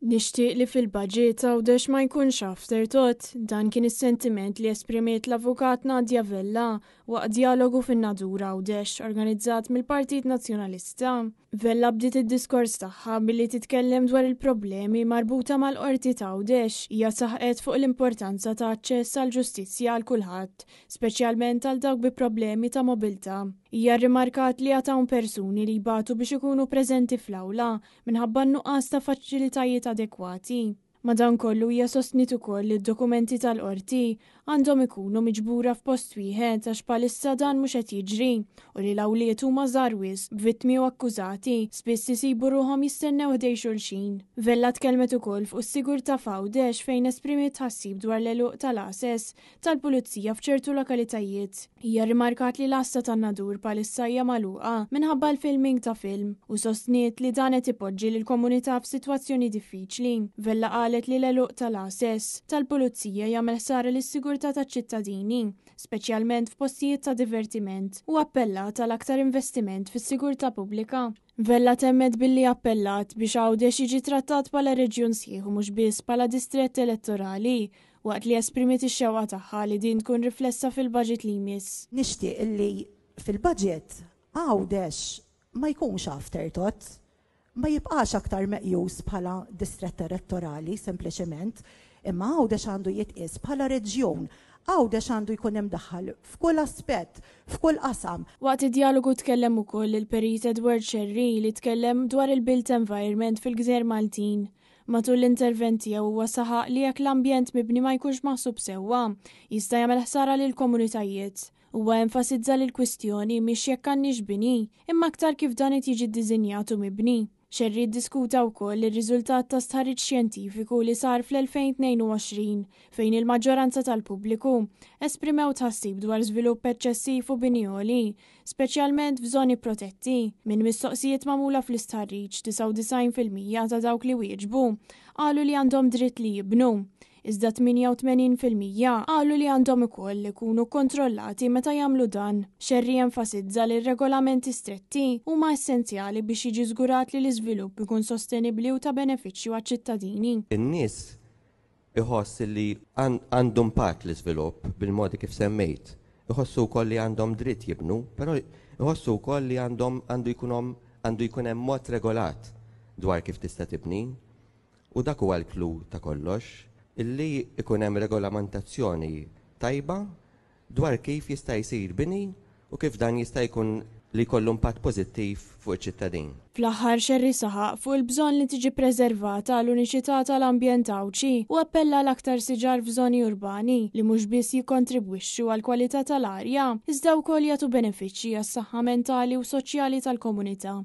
Nixtieq li fil-budget Għawdex ma jkunx afterthought, dan kien is-sentiment li esprimiet l-Avukat Nadia Vella waqt djalogu fin-Nadur Għawdex organizzat mill-Partit Nazzjonalista. Vella bdiet id-diskors tagħha billi titkellem dwar il-problemi marbuta mal-Qorti t'Għawdex. Hija saħqet fuq l-importanza ta' aċċess għall-ġustizzja għal kulħadd, speċjalment għal dawk bi problemi ta' mobilità. Hija rrimarkat li għad hawn persuni li jbatu biex ikunu preżenti fl-awla minħabba n-nuqqas ta' faċilitajiet adekwati. Madankollu hija sostniet ukoll li d-dokumenti tal-qorti għandhom ikunu miġbura f'post wieħed għax bħalissa dan mhux qed jiġri u li l-awliet huma żgħar wisq b'vittmi u akkużati spiss isibu ruħhom jistennew ħdejn xulxin. Vella tkellmet ukoll fuq is-sigurtà f'Għawdex fejn esprimiet tħassib dwar l-għeluq tal-għases tal-pulizija f'ċertu lokalitajiet. Hija rrimarkat li l-għassa tan-Nadur bħalissa hija magħluqa minħabba l-filming ta' film u sostniet li dan qed ipoġġi lill-komunità f'sitwazzjoni diffiċli. Vella qalet li l-għeluq tal-għases tal-pulizija jagħmel ħsara lis-sigurtà taċ-ċittadini, speċjalment f'postijiet ta' divertiment, u appellat għal aktar investiment fis-sigurtà pubblika. Vella temmet billi appellat biex Għawdex jiġi trattat bħala reġjun sħiħ u mhux biss bħala distrett elettorali, waqt li esprimiet ix-xewqa tagħha li din tkun riflessa fil-budget li jmiss. Nixtieq li fil-budget Għawdex ma jkunx afterthought, ma jibqax aktar meqjus bħala distrett elettorali sempliċement, imma Għawdex għandu jitqies bħala reġjun. Għawdex għandu jkun imdaħħal f'kull aspett, f'kull qasam. Waqt id-djalogu tkellem ukoll il-Perit Edward Scerri li tkellem dwar il-built environment fil-gżejjer Maltin. Matul l-intervent tiegħu huwa saħaq li jekk l-ambjent mibni ma jkunx maħsub sewwa, jista' jagħmel ħsara lill-komunitajiet. Huwa enfasizza li l-kwistjoni mhix jekk għandniex bini, imma aktar kif dan qed jiġi ddisinjat u mibni. Scerri ddiskuta wkoll ir-riżultat ta' stħarriġ xjentifiku li sar fl-2022 fejn il-maġġoranza tal-pubbliku esprimew tħassib dwar żvilupp eċċessiv u bini għoli, speċjalment f'żoni protetti. Minn mistoqsijiet magħmula fl-istħarriġ, 99% ta' dawk li wieġbu qalu li għandhom dritt li jibnu, iżda 88% qalu li għandhom ukoll ikunu kontrollati meta jagħmlu dan. Scerri enfasizza li r-regolamenti stretti huma essenzjali biex jiġi żgurat li l-iżvilupp ikun sostenibbli u ta' benefiċċju għaċ-ċittadini. In-nies iħoss li għandu impatt l-iżvilupp bil-modi kif semmejt. Iħossu wkoll li għandhom dritt jibnu, però iħossu wkoll li għandhom għandu jkunhom għandu jkun hemm mod regolat dwar kif tista' tibni. U dak huwa l-clou ta' kollox, illi ikun hemm regolamentazzjoni tajba dwar kif jista' jsir bini u kif dan jista' jkun li jkollu impatt pożittiv fuq iċ-ċittadin. Fl-aħħar Scerri saħaq fuq il-bżonn li tiġi preservata l-uniċità tal-ambjent Għawdxi u appella għal aktar siġar f'żoni urbani li mhux biss jikkontribwixxu għall-kwalità tal-arja, iżda wkoll jagħtu benefiċċji għas-saħħa mentali u soċjali tal-komunità.